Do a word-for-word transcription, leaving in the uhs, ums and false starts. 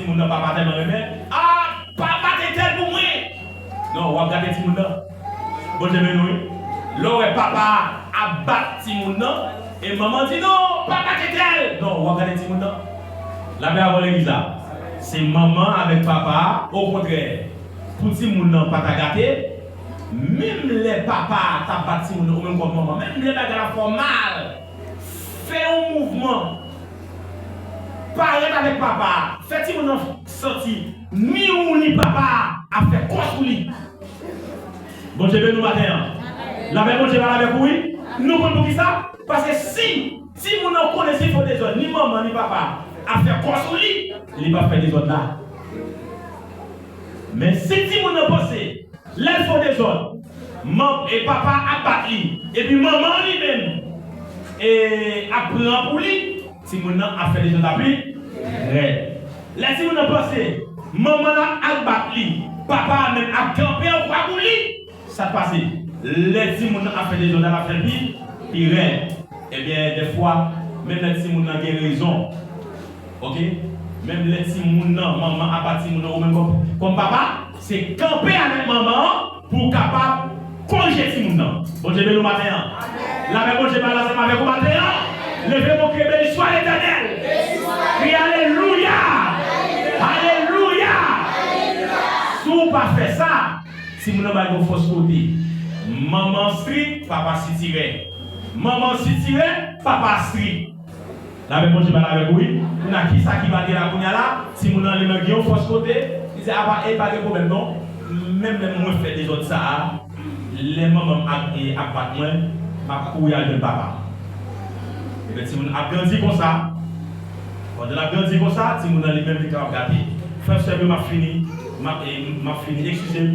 Moun nan papa tèlman renmen, a, pa bat entèl pou mwen. Non, w ap gate timoun nan. Bondye beni w, wi. Lè w wè papa a ap bat timoun nan, e manman di, "Non, pa bat entèl." Non, w ap gate timoun nan. Lapè avè w legliz la. Se manman avèk papa a, okontrè, pou timoun nan pa ta gate, menm lè papa a t ap bat timoun nan, ou menm kòm manman, menm lè bagay la fè w mal, fè yon mouvman, parèt avèk papa a, fè timoun nan santi ni ou ni papa a ap fè kò sou li. Bondye beni w maten an. Lapè Bondye pale avèk ou, wi. Nou konn poukisa? Paske si timoun nan konnen si l fè dezòd, ni manman ni papa ap fè kò sou li, li p ap fè dezòd la. Men si timoun nan panse, lè l fè dezòd, man, e papa ap bat li, epi manman li menm, e, ap pran pou li, timoun nan ap fè dezòd la pi rèd. Lè timoun nan panse, manman l ap bat li, papa a menm ap kanpe an kwa pou li, sa k pase? Lè timoun nan ap fè dezòd la, l ap fè l pi, pi rèd. Ebyen, dèfwa, menm lè timoun nan gen rezon, oke? Menm lè timoun nan, manman ap bat timoun nan, ou menm kòm, kòm papa, se kanpe avèk manman an pou w kapab korije timoun nan. Bondye beni w maten an. Lapè Bondye pale ansanm avèk ou maten an. Leve men w, kriye, Béni soit l'Éternel. Kriye alelouya. Alelouya. Si w pa fè sa, timoun nan bay yon fòs kote. Manman strik, papa sitirè. Manman sitirè, papa strik. Lapè Bondye pale avèk ou, wi. Kounye a, kisa ki pral gen la kounye a la? Timoun nan li menm gen yon fòs kote. Li di, "A pa, e pa gen pwoblèm non. Menm lè mwen fè dezòd sa a, lè manman m ap, e, ap bat mwen, m ap kouri al jwenn papa m." Ebyen, timoun ap grandi konsa. Pandan l ap grandi konsa, timoun nan li menm li kapab gate. Frè m, sè m yo, m ap fini. M ap, e, m ap fini. Eskize m.